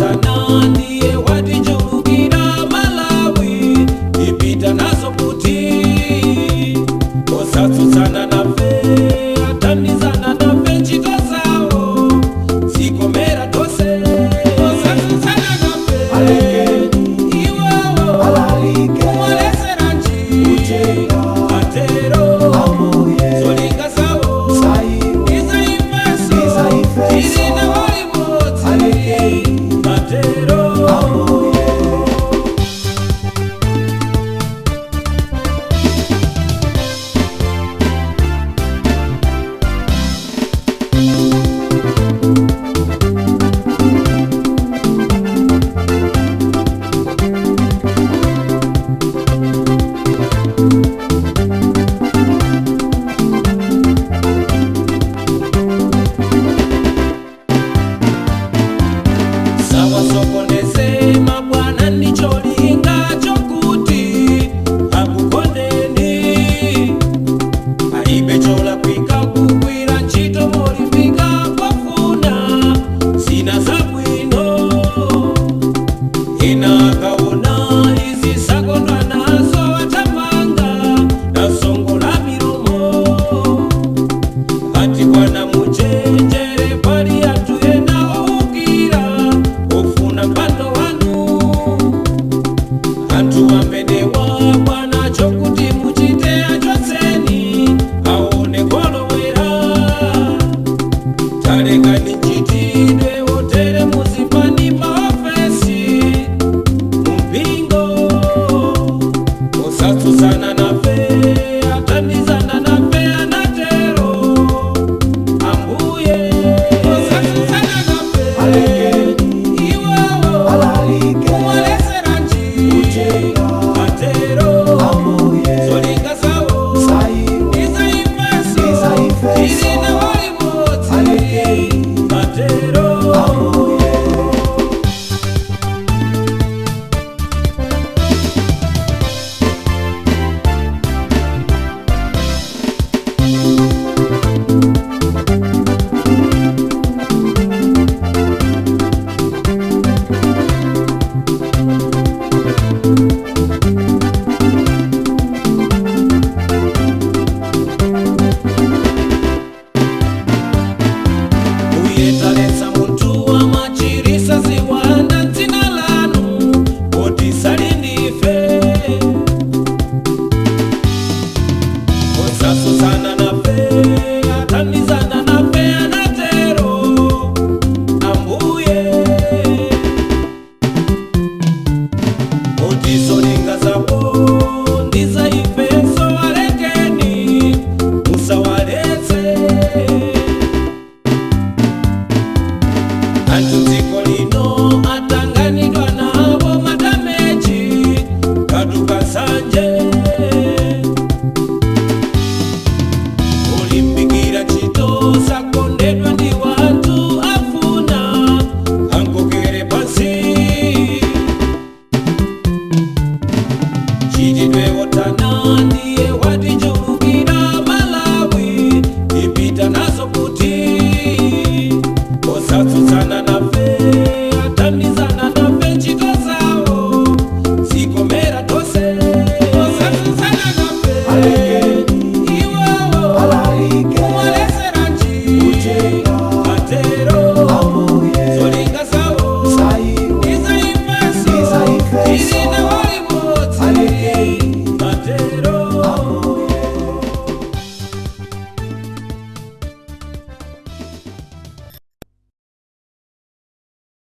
Otana ndiye watichulukira Malawi, ipita nazo kuti osatsutsana nafe, atandizana nafe ntchito zawo zikomera tonse. Osatsutsana nafe. Alekeni. Iwowo Alalike. Kumwaleseranji. Uthenga. Atero. Ambuye. Zolinga zawo. Saiwo. Izaifeso. Izaifeso. Ili na walimodzi. Alekeni. Atero. Ambuye. Sawasokoneze mabwana ndicholinga chokuti akukondeni, alibe cholakwika kugwira ntchito molimbika pofuna zina zabwino. Ina akaona izi sakondwa nazo, atapanga nasongola milomo ati bwana muchenjere, pali anthu ena owukira ofuna mpando wanu, anthu amenewa.